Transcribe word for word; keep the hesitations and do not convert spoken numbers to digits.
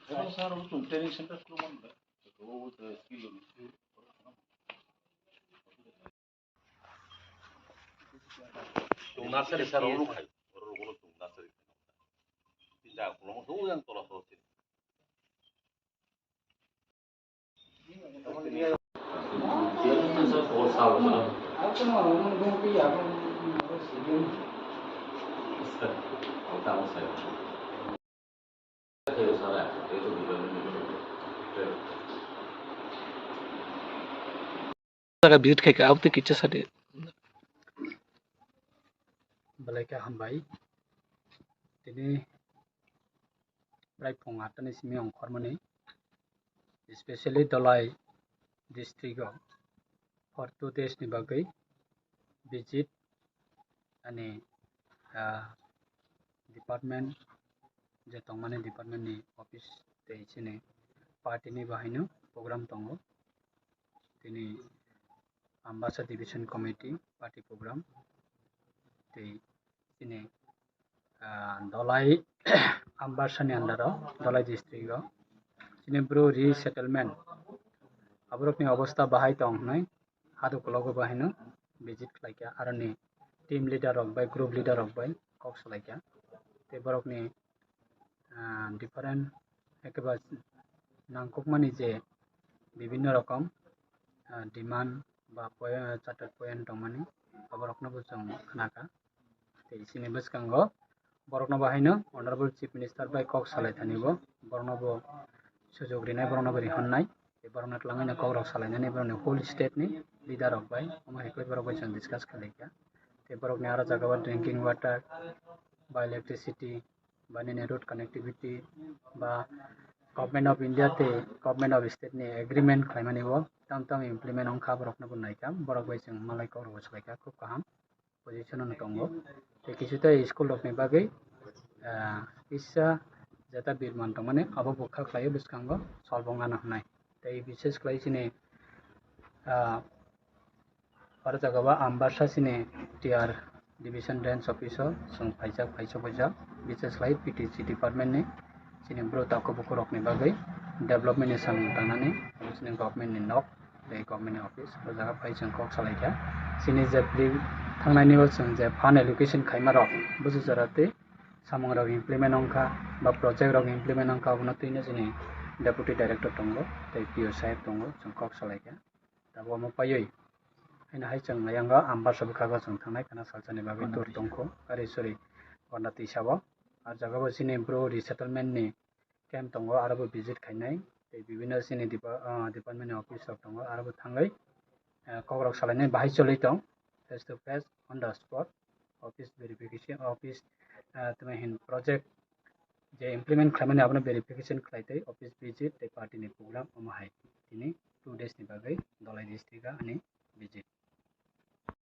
Sir, training center khulumani. Tung nursery sir oro khai, oro oro tung nursery khai. Tinta kolom so yang tola so. Jaga visit khai kha, aboni kisa sadi. Belai khe hambai. Tini prai phung atta ni simi ongkhormani, especially Dhalai district o for two days ni bagwi visit ani, ah, department je tongmani department ni office tei chini party ni bahaino program tongo. Tini Ambassa Division Committee party program tei chini, ah, Dhalai Ambassa ni under o Dhalai district o chini bru resettlement aborokni obostha bahai tong hwnwi hadu kologo bahaino visit khlaikha, aroni team leader rok bai group leader rok bai kok salaikha tei borokni, ah, different ekeba nangkukmani je bibinno rokom, ah, demand ba point, charted point tongmani, aborokno bo chwng khnakha. Tei chini bwskango borokno bo haino Honorable Chief Minister bai kok salai thani bo, borokno bo sujok rinai, borokno bo rihornai, tei borokno twlangwi no kok rok salainani borokni whole state ni leader rok bai, omo hai khe borok bai chwng discuss khlaikha. Tei borokni aro jaga o drinking water ba electricity ba nini road connectivity ba Government of India tei Government of State ni agreement khlaimani o tamo tamo implement wngkha, borokno bo naikha, borok bai chwng malai kok rok bo salaikha, khub kaham position o tongo. Tei kisu tei school rok ni bagwi, ah, kisa jeta birman tongmani abo bo kha khlaio bwskango sol bo wngna hwnwi. Tei bises khlai chini, ah, aro jaga o Ambassa chini T R Division Range Office o chwng phaijak, phaichok phaijak, bises khlai P T C department ni chini bru takhuk bukhuk rok ni bagwi development ni samung tangnani abo chini government ni nok. Tei government ni office o jaga phai chwng kok salaikha. Chini je pre thangnaini o chwng je fund allocation khaima rok busu jora tei samung rok implement wngkha ba project rok implement wngkha, abono twino chini deputy director tongo tei P O saheb tongo, chwng kok salaikha. Tabuk omo paiwi haino hai chwng ayang o Ambassa bwkhago chwng thangnai khana salsani bagwi tour tongkho, ari sori Gonda twi sabo. Ah jaga bo chini bru resettlement ni camp tongo, aro bo visit khainai, tei bibinno chini depa-, ah, department ni office rok tongo, aro bo thangwi, ah, kok rok salainai bahai choli tong, face to face, on the spot, office verification, office, ah, tamo hin project je implement khlaimani abono verification khlai tei office visit tei party ni program omo hai tini two days ni bagwi Dhalai district o ani visit.